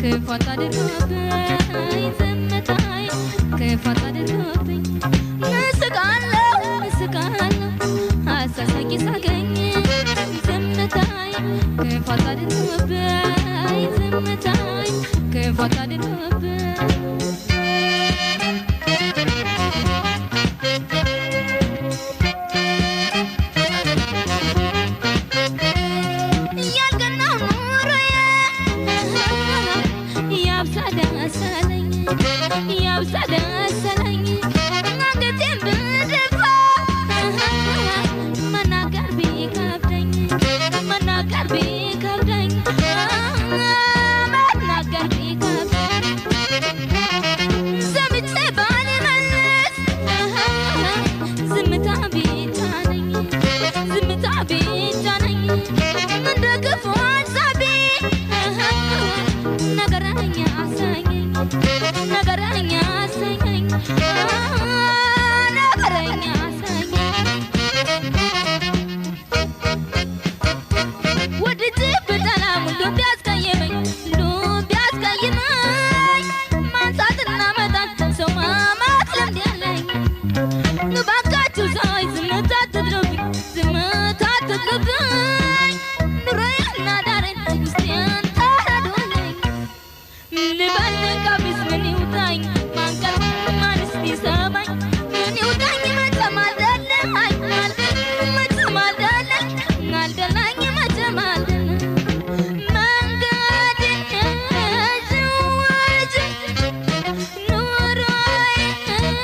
ክፉ አታድርግብኝ ዝምታዬ ክፉ አታድርግብኝ። እስቃለሁ እስቃለሁ አሳሳቂ ሳገኝ ዝምታዬ ክፉ አታድርግብኝ ዝምታዬ ክፉ አታድርግብኝ። ያልቀናው ኑሮዬ ያብሰለሰለኝ ያብሰለሰለኝ አንገቴን ብደፋ መናገር ቢከብደኝ መናገር ቢከብደኝ መናገር ቢከብደኝ ሰምቼ ባልመልስ ዝምታ ቢጫነኝ ዝምታ ቢጫነኝ እንደ ክፉ አሳቢ ነገረኛ አሰኘኝ ነገረኛ አሰኘኝ ነገረኛ አሰኘኝ። ወድጄ ብጠላም ሁሉ ቢያስቀይመኝ ሁሉ ቢያስቀይመኝ ማንሳትና መጣል ሰው ማማት ልምድ የለኝ። እባካችሁ ሰዎች ዝምታ አትጥሉብኝ ዝምታ አትጥሉብኝ ኑሮዬና ዳሬን ውስጤን ተረዱልኝ። ልበል ቀሚስ ምን ይውጣኝ ማን ቀርቦ ማንስ ቢሰማኝ ምን ይውጣኝ መቼም አልደላኝ መቼም አልደላኝ አልደላኝ መቼም አልደላኝ። መንገዴን ዝዋጅ ኑሮዬን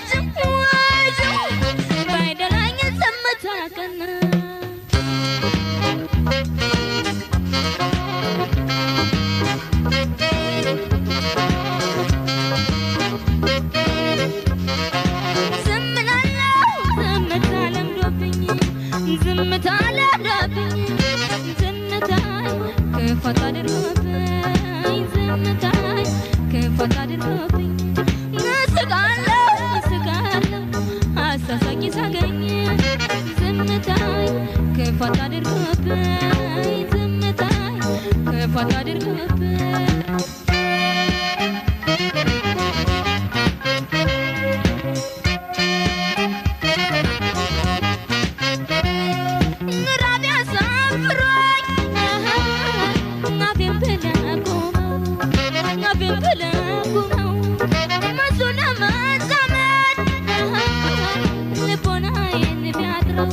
ዝዋጅ ባይደላኝ ዝምታ ቀና። ዝም እላለሁ ዝምታ ለምዶብኝ ዝምታ ለምዶብኝ ዝምታ ክፉ አታድርግብኝ ዝምታ ክፉ አታድርግብኝ። እስቃለሁ እስቃለሁ አሳሳቂ ሳገኝ ዝምታ ክፉ አታድርግብኝ ዝምታ ክፉ አታድርግብኝ። ራብ ያሳፍሮኝ አፌን ብለጉመው አፌን ብለጉመው መስሎ ለመዛመድ ልቦናዬን ቢያጥረው